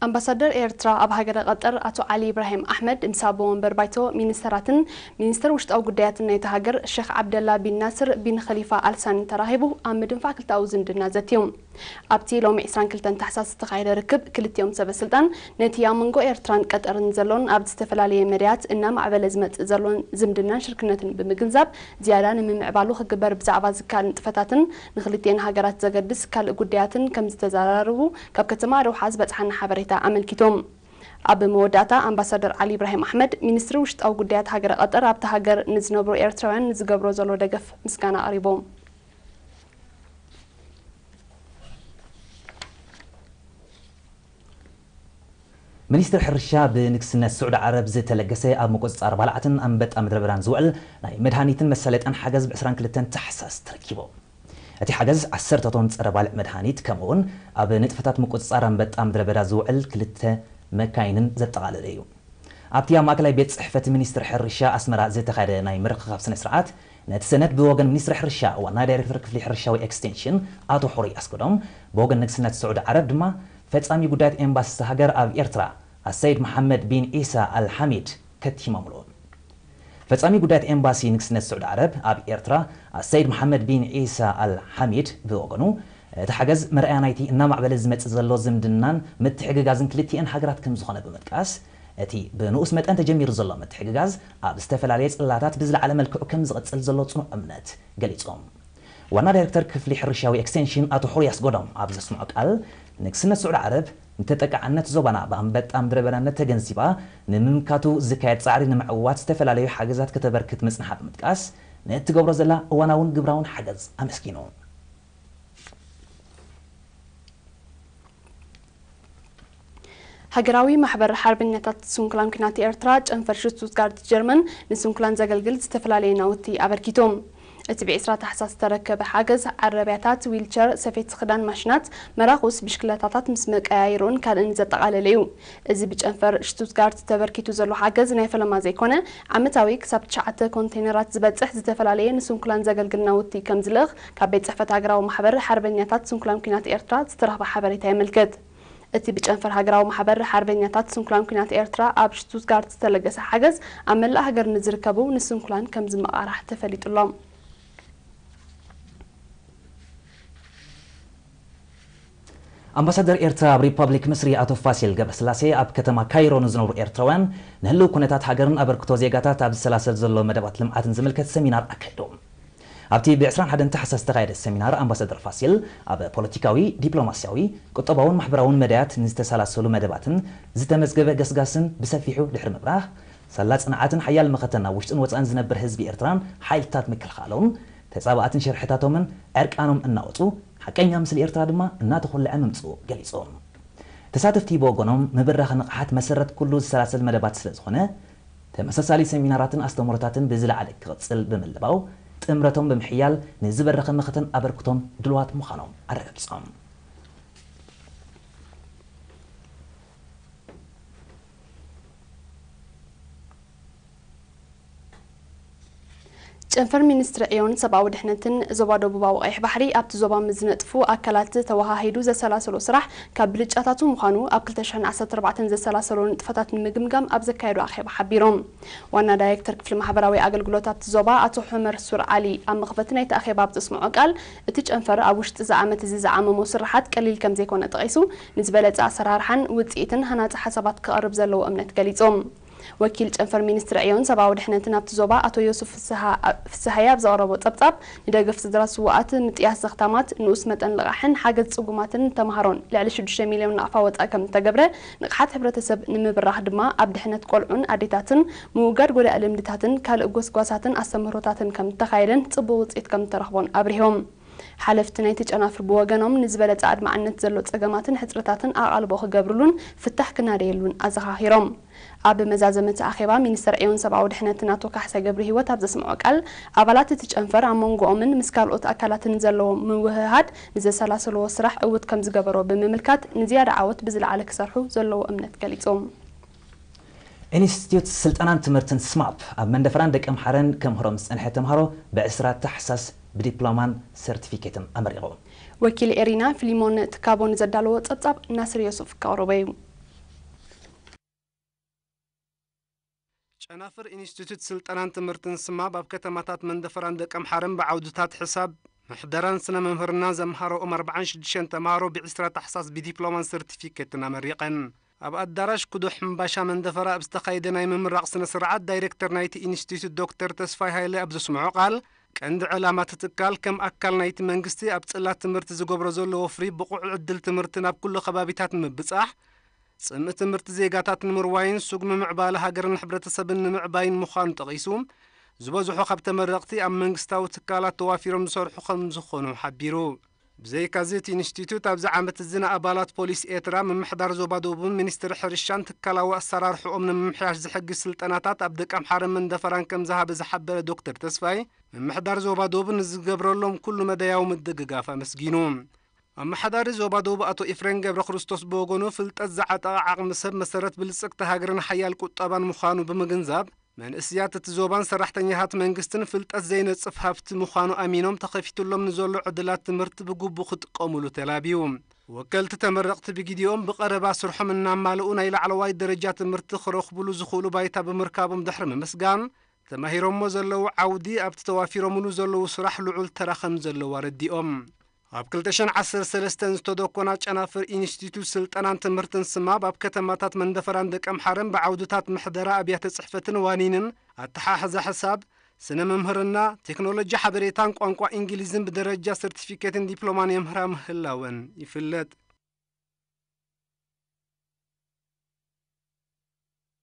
ኣምባሳደር ኤርትራ ኣብ ሃገረ ቀጠር ኣቶ ዓሊ ኢብራሂም ኣሕመድ ምስ ኣቦ ወንበር ባይቶ ሚኒስተራትን ሚኒስተር ውሽጣዊ ጉዳያትን ናይታ ሃገር ሸኽ ዓብደላ ቢን ናስር ቢን ኸሊፋ ኣልሳኒ ተራኺቡ ኣብ ምድንፋዕ ክልተኣዊ ዝምድና ዘትዮም። ኣብቲ ሎሚ ዕስራን ክልተን ታሕሳስ ዝተኻየደ ርክብ ክልቲኦም ሰበ ስልጣን ነቲ ኣብ መንጎ ኤርትራን ቀጠርን ዘሎን ኣብ ዝተፈላለየ መዳያት እናማዕበለ ዝመጽእ ዘሎን ዝምድናን ሽርክነትን ብምግንዛብ ዝያዳ ንምምዕባሉ ክግበር ብዛዕባ ዝከኣል ንጥፈታትን ንክልቲኤን ሃገራት ዘገድስ ካልእ ጉዳያትን ከም ዝተዘራረቡ ካብ ከተማ ዶሓ ዝበጽሓና ሓበሬታ ኣመልኪቶም። ኣብ መወዳእታ ኣምባሳደር ዓሊ ኢብራሂም ኣሕመድ ሚኒስትሪ ውሽጣዊ ጉዳያት ሃገረ ቀጠር ኣብታ ሃገር ንዝነብሩ ኤርትራውያን ንዝገብሮ ዘሎ ደገፍ ምስጋና ኣቕሪቦም። ሚኒስትሪ ሕርሻ ብንግስነት ስዑዲ ዓረብ ዝተለገሰ ኣብ ምቁፅፃር ባልዓትን ኣንበጣ ምድረ በዳን ዝውዕል ናይ መድሃኒትን መሳለጥያን ሓገዝ ብ ዕስራን ክልተን ታሕሳስ ተረኪቡ። እቲ ሓገዝ ዓሰርተ ቶን ፀረ ባልዕ መድሃኒት ከምኡ እውን ኣብ ንጥፈታት ምቁፅፃር ኣንበጣ ምድረ በዳ ዝውዕል ክልተ መካይንን ዘጠቓለለ እዩ። ኣብቲ ኣብ ማእከላይ ቤት ፅሕፈት ሚኒስትሪ ሕርሻ ኣስመራ ዝተኻየደ ናይ ምርኽኻብ ስነ ስርዓት ነቲ ሰነድ ብወገን ሚኒስትሪ ሕርሻ ዋና ዳይሬክተር ክፍሊ ሕርሻዊ ኤክስቴንሽን ኣቶ ሑሩይ ኣስገዶም ብወገን ንግስነት ስዑዲ ዓረብ ድማ ፈጻሚ ጉዳያት ኤምባሲ እታ ሃገር ኣብ ኤርትራ ኣሰይድ መሓመድ ቢን ዒሳ ኣል ሓሚድ ከቲሞምሉ። ፈጻሚ ጉዳያት ኤምባሲ ንግስነት ስዑዲ ዓረብ ኣብ ኤርትራ ኣሰይድ መሓመድ ቢን ዒሳ ኣል ሓሚድ ብወገኑ እቲ ሓገዝ መርኣያ ናይቲ እናማዕበለ ዝመጽእ ዘሎ ዝምድናን ምትሕግጋዝን ክልቲኤን ሃገራት ከም ዝኾነ ብምጥቃስ እቲ ብንኡስ መጠን ተጀሚሩ ዘሎ ምትሕግጋዝ ኣብ ዝተፈላለየ ጽላታት ብዝለዓለ መልክዑ ከም ዝቕጽል ዘሎ ጽኑዕ እምነት ገሊጾም። ዋና ዳይሬክተር ክፍሊ ሕርሻዊ ኤክስቴንሽን ኣቶ ሑሩይ ኣስጎዶም ኣብ ዘስምዖ ቃል ንግስነት ስዑዲ ዓረብ ንተጠቃዕነት ዞባና ብኣንበጣ ምድረ በዳነት ተገንዚባ ንምምካቱ ዝካየድ ጻዕሪ ንምዕዋት ዝተፈላለዩ ሓገዛት ከተበርክት ምጽንሓ ብምጥቃስ ንእትገብሮ ዘላ እዋናውን ግብራውን ሓገዝ ኣመስጊኑ። ሃገራዊ ማሕበር ሓርበኛታት ስንኩላን ኲናት ኤርትራ ጨንፈር ሽቱትጋርት ጀርመን ንስንኩላን ዘገልግል ዝተፈላለየ ናውቲ ኣበርኪቶም። እቲ ብ ዕስራ ታሕሳስ ዝተረከበ ሓገዝ ዓረብያታት፣ ዊልቸር፣ ሰፌት ክዳን ማሽናት፣ መራኹስ፣ ብሽክለታታት ምስ መቀያይሮን ካልእን ዘጠቓለለ እዩ። እዚ ብጨንፈር ሽቱትጋርት ተበርኪቱ ዘሎ ሓገዝ ናይ ፈለማ ዘይኮነ ዓመታዊ ክሳብ ትሽዓተ ኮንቴነራት ዝበጽሕ ዝተፈላለየ ንስንኩላን ዘገልግል ናውቲ ከም ዝልእኽ ካብ ቤት ጽሕፈት ሃገራዊ ማሕበር ሓርበኛታት ስንኩላን ኲናት ኤርትራ ዝተረኽበ ሓበሬታ የመልክት። እቲ ብጨንፈር ሃገራዊ ማሕበር ሓርበኛታት ስንኩላን ኲናት ኤርትራ ኣብ ሽቱትጋርት ዝተለገሰ ሓገዝ ኣብ መላእ ሃገር ንዝርከቡ ንስንኩላን ከም ዝመቓራሕ ተፈሊጡሎም። ኣምባሳደር ኤርትራ ኣብ ሪፓብሊክ ምስሪ ኣቶ ፋሲል ገብረስላሴ ኣብ ከተማ ካይሮ ንዝነብሩ ኤርትራውያን ንህልው ኩነታት ሃገርን ኣበርክቶ ዜጋታት ኣብ ዝሰላሰል ዘሎ መደባት ልምዓትን ዝምልከት ሰሚናር ኣካይዶም። ኣብቲ ብ ዕስራን ሓደን ታሕሳስ ዝተኻየደ ሰሚናር ኣምባሳደር ፋሲል ኣብ ፖለቲካዊ፣ ዲፕሎማስያዊ፣ ቁጠባውን ማሕበራውን መዳያት ንዝተሰላሰሉ መደባትን ዝተመዝገበ ገስጋስን ብሰፊሑ ድሕሪ ምብራህ፣ ሳላ ጽንዓትን ሓያል መኸተን ኣብ ውሽጥን ወጻእን ዝነብር ህዝቢ ኤርትራን ሓይልታት ምክልኻሉን ተጻባእትን ሽርሕታቶምን ዕርቃኖም እናወጹ ሓቀኛ ምስሊ ኤርትራ ድማ እናተኾልዐ ምምጽኡ ገሊጾም። ተሳተፍቲ ብወገኖም ምብራኽ ንቕሓት መሰረት ኩሉ ዝሰላሰል መደባት ስለ ዝኾነ ተመሳሳሊ ሰሚናራትን ኣስተምህሮታትን ብዝለዓለ ክቕጽል ብምልባው ጥምረቶም ብምሕያል ንዝበረኸ መኸተን ኣበርክቶም ድልዋት ምዃኖም ኣረጋጊጾም። ጨንፈር ሚኒስትሪ ዕዮን ሰብኣዊ ድሕነትን ዞባ ደቡባዊ ቀይሕ ባሕሪ ኣብቲ ዞባ ምስ ዝነጥፉ ኣካላት ተወሃሂዱ ዘሰላሰሎ ስራሕ ካብ ብልጫታቱ ምዃኑ ኣብ ክልተ ሽሕን ዓሰርተ ኣርባዕተን ዘሰላሰሎ ንጥፈታት ንምግምጋም ኣብ ዘካየዶ ኣኼባ ሓቢሮም። ዋና ዳይሬክተር ክፍሊ ማሕበራዊ ኣገልግሎት ኣብቲ ዞባ ኣቶ ሑመር ሱር ዓሊ ኣብ መኽፈቲ ናይቲ ኣኼባ ኣብ ዘስምዖ ቃል እቲ ጨንፈር ኣብ ውሽጢ እዚ ዓመት እዚ ዝዓመሞ ስርሓት ቀሊል ከም ዘይኮነ ጠቒሱ ንዝበለጸ ኣሰራርሓን ውጽኢትን ሃናጺ ሓሳባት ክቐርብ ዘለዎ እምነት ገሊጾም። ወኪል ጨንፈር ሚኒስትሪ ዕዮን ሰብኣዊ ድሕነትን ኣብቲ ዞባ ኣቶ ዮሱፍ ፍስሃየ ኣብ ዘቕረቦ ጸብጻብ ንደገፍ ስድራ ስውኣት፣ ምጥያስ ዘኽታማት፣ ንኡስ መጠን ልቓሕን ሓገዝ ጽጉማትን ተምሃሮን ልዕሊ ሽዱሽተ ሚልዮን ናቕፋ ወጻኢ ከም እተገብረ፣ ንቕሓት ሕብረተሰብ ንምብራኽ ድማ ኣብ ድሕነት ቆልዑን ኣዴታትን፣ ምውጋድ ጎዳኢ ልምድታትን ካልእ ጎስጓሳትን ኣስተምህሮታትን ከም እተኻየደን ጽቡቕ ውጽኢት ከም እተረኽቦን ኣብሪሆም። ሓለፍቲ ናይቲ ጨናፍር ብወገኖም ንዝበለጸ ኣድማዕነት ዘሎ ጸገማትን ሕጽረታትን ኣቓልቦ ክገብርሉን ፍታሕ ክናደየሉን ኣዘኻኺሮም። ኣብ መዛዘመ እቲ ኣኼባ ሚኒስተር ዕዮን ሰብኣዊ ድሕነትን ኣቶ ካሕሳይ ገብረሂወት ኣብ ዘስምዖ ቃል ኣባላት እቲ ጨንፈር ኣብ መንጎኦምን ምስ ካልኦት ኣካላትን ዘለዎም ምውህሃድ ንዘሰላሰልዎ ስራሕ ዕውት ከም ዝገበሮ ብምምልካት ንዝያዳ ዓወት ብዝለዓለ ክሰርሑ ዘለዎ እምነት ገሊጾም። ኢንስቲትዩት ስልጠናን ትምህርትን ስማፕ ኣብ መንደፈራን ደቀምሓረን ከምህሮም ዝጸንሐ ተምሃሮ ብ ዕስራ ታሕሳስ ብዲፕሎማን ሰርቲፊኬትን ኣመሪቑ። ወኪል ኤሪና ፊሊሞን ትካቦ ንዘዳለዎ ጸብጻብ ናስር ዮሱፍ ከቕርቦ እዩ። ጨናፍር ኢንስቲትዩት ስልጠናን ትምህርትን ስማብ ኣብ ከተማታት መንደፈራን ደቀምሓረን ብዓውድታት ሕሳብ፣ ምሕደራን ስነ መምህርና ዘምሃረኦም ኣርባዓን ሽዱሽተን ተምሃሮ ብ ዕስራ ታሕሳስ ብዲፕሎማን ሰርቲፊኬትን ኣመሪቐን። ኣብ ኣዳራሽ ኩዶ ሕምባሻ መንደፈራ ኣብ ዝተኻየደ ናይ ምምራቕ ስነ ስርዓት፣ ዳይሬክተር ናይቲ ኢንስቲትዩት ዶክተር ተስፋይ ሃይለ ኣብ ዘስምዖ ቃል፣ ቀንዲ ዕላማ እቲ ትካል ከም ኣካል ናይቲ መንግስቲ ኣብ ጽላት ትምህርቲ ዝገብሮ ዘሎ ወፍሪ ብቑዕ ዕድል ትምህርቲ ናብ ኩሉ ከባቢታት ንምብጻሕ፣ ጽምኢ ትምህርቲ ዜጋታት ንምርዋይን ስጉሚ ምዕባለ ሃገርን ሕብረተሰብን ንምዕባይን ምዃኑ ጠቒሱ፣ ዝበዝሑ ካብ ተመረቕቲ ኣብ መንግስታዊ ትካላት ተዋፊሮም ዝሰርሑ ከም ዝኾኑ ሓቢሩ። ብዘይካዚ እቲ ኢንስቲትዩት ኣብዚ ዓመት እዚ ንኣባላት ፖሊስ ኤርትራ፣ ምምሕዳር ዞባ ደቡብን ሚኒስትሪ ሕርሻን ትካላዊ ኣሰራርሕኦም ንምምሕያሽ ዝሕግዝ ስልጠናታት ኣብ ደቀምሓረን መንደፈራን ከም ዝሃበ ዝሓበረ ዶክተር ተስፋይ፣ ምምሕዳር ዞባ ደቡብ ንዝገብረሎም ኩሉ መዳያዊ ምድግጋፍ ኣመስጊኑ። ኣመሓዳሪ ዞባ ደቡብ ኣቶ ኤፍሬም ገብረ ክርስቶስ ብወገኑ፣ ፍልጠት ዝዓጠቐ ዓቕሚ ሰብ መሰረት ብልጽግቲ ሃገርን ሓያል ቁጠባን ምዃኑ ብምግንዛብ፣ መንእስያት እቲ ዞባን ሰራሕተኛታት መንግስትን ፍልጠት ዘይነጽፍ ሃብቲ ምዃኑ ኣሚኖም፣ ተኸፊትሎም ንዘሎ ዕድላት ትምህርቲ ብግቡእ ክጥቀሙሉ ተላብዩ። ወከልቲ ተመረቕቲ ብግዲኦም ብቐረባ ስርሖም እናማልኡ ናይ ላዕለዋይ ደረጃ ትምህርቲ ክረኽቡሉ ዝኽእሉ ባይታ ብምርካቦም ድሕሪ ምምስጋን፣ ተማሂሮሞ ዘለዉ ዓውዲ ኣብቲ ተዋፊሮምሉ ዘለዉ ስራሕ ልዑል ተራ ከም ዘለዎ ኣረዲኦም። ኣብ ክልተ ሽሕን ዓሰርተ ሰለስተን ዝተደኮና ጨናፍር ኢንስቲትዩት ስልጠናን ትምህርትን ስማብ ኣብ ከተማታት መንደፈራን ደቀምሓረን ብዓውድታት ምሕደራ ኣብያተ ጽሕፈትን ዋኒንን ኣተሓሕዛ ሕሳብ፣ ስነ መምህርና፣ ቴክኖሎጂ ሓበሬታን ቋንቋ እንግሊዝን ብደረጃ ሰርቲፊኬትን ዲፕሎማን የምህራ ምህላወን ይፍለጥ።